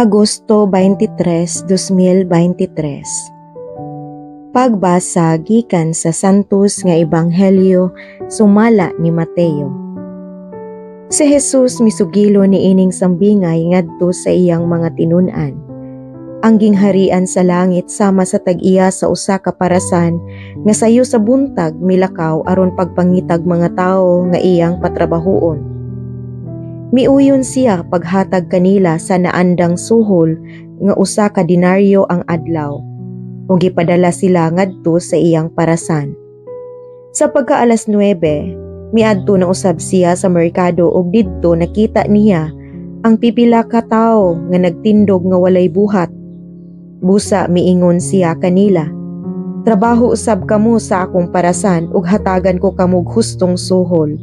Agosto 23, 2023. Pagbasa gikan sa Santos nga Ebanghelyo sumala ni Mateo. Si Jesus misugilo niining sambingay ngadto sa iyang mga tinun-an. Ang gingharian sa langit sama sa tag-iya sa usa ka parasan nga sayo sa buntag milakaw aron pagpangitag mga tawo nga iyang patrabahuon. Miuyon siya paghatag kanila sa naandang suhol nga usa ka denaryo ang adlaw, ug gipadala sila ngadto sa iyang parasan. Sa pagka alas 9, miadto na usab siya sa merkado ug didto nakita niya ang pipila ka tawo nga nagtindog nga walay buhat. Busa miingon siya kanila, "Trabaho usab kamo sa akong parasan ug hatagan ko kamog hustong suhol."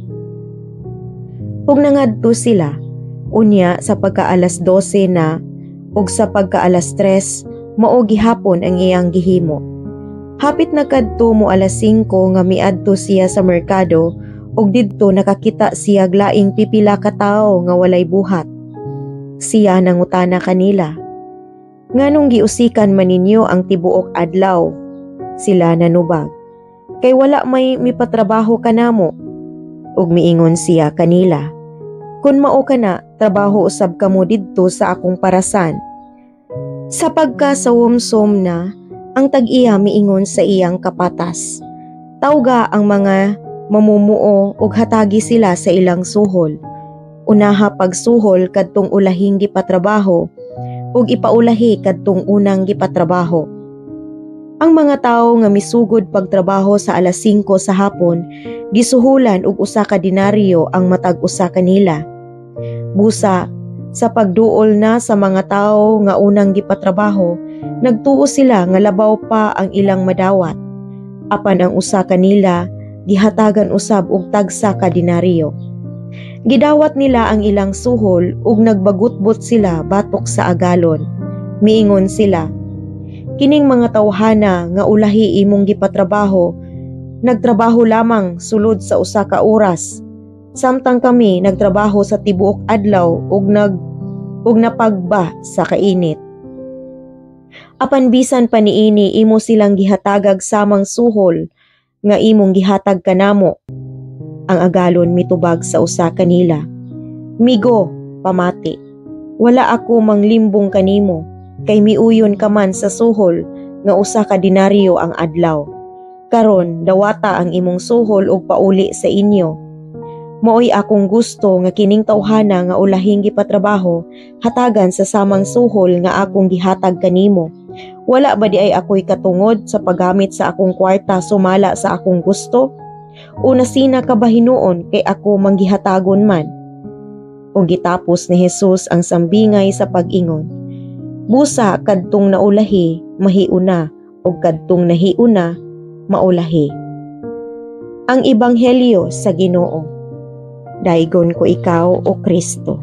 Ug nangadto sila, unya sa pagka alas 12 na ug sa pagka alas 3, mao gihapon ang iyang gihimo. Hapit na kadto mo alas 5 nga miadto siya sa merkado ug didto nakakita siya laing pipila ka tawo nga walay buhat. Siya nangutana kanila, "Nganong giusikan man ninyo ang tibuok adlaw?" Sila nanubag, "Kay wala may mipatrabaho kanamo." Ug miingon siya kanila, "Kun mao kana, trabaho usab kamo didto sa akong parasan." Sa pagka sawumsom na, ang tag-iya miingon sa iyang kapatas, "Tawga ang mga mamumuo ug hatagi sila sa ilang suhol. Unaha pagsuhol kadtong ulahing gipatrabaho ug ipaulahi kadtong unang gipatrabaho." Ang mga tawo nga misugod pagtrabaho sa alas 5 sa hapon, gisuhulan og usa ka denaryo ang matag usa kanila. Busa, sa pagduol na sa mga tawo nga unang gipatrabaho, nagtuo sila nga labaw pa ang ilang madawat. Apan ang usa kanila gihatagan usab og tagsa ka denaryo. Gidawat nila ang ilang suhol ug nagbagutbot sila batok sa agalon. Miingon sila, "Kining mga tawhana nga ulahi imong gipatrabaho, nagtrabaho lamang sulod sa usa ka oras, samtang kami nagtrabaho sa tibuok adlaw ug napagba sa kainit. Apan bisan pa niini, imo silang gihatagag samang suhol nga imong gihatag kanamo." Ang agalon mitubag sa usa kanila, "Migo, pamati. Wala ako manglimbong kanimo kay miuyon ka man sa suhol nga usa ka denaryo ang adlaw. Karon dawata ang imong suhol ug pauli sa inyo. Maoy akong gusto nga kining tawhana nga ulahing gipatrabaho hatagan sa samang suhol nga akong gihatag kanimo. Wala ba diay ako'y katungod sa paggamit sa akong kwarta sumala sa akong gusto? O nasina ka ba hinuon kay ako manggihatagon man?" Ug gitapos ni Jesus ang sambingay sa pag-ingon, "Busa kadtong naulahi mahiuna ug kadtong nahiuna maulahi." Ang Ebanghelyo sa Ginoo. Daygon ko ikaw, O Kristo.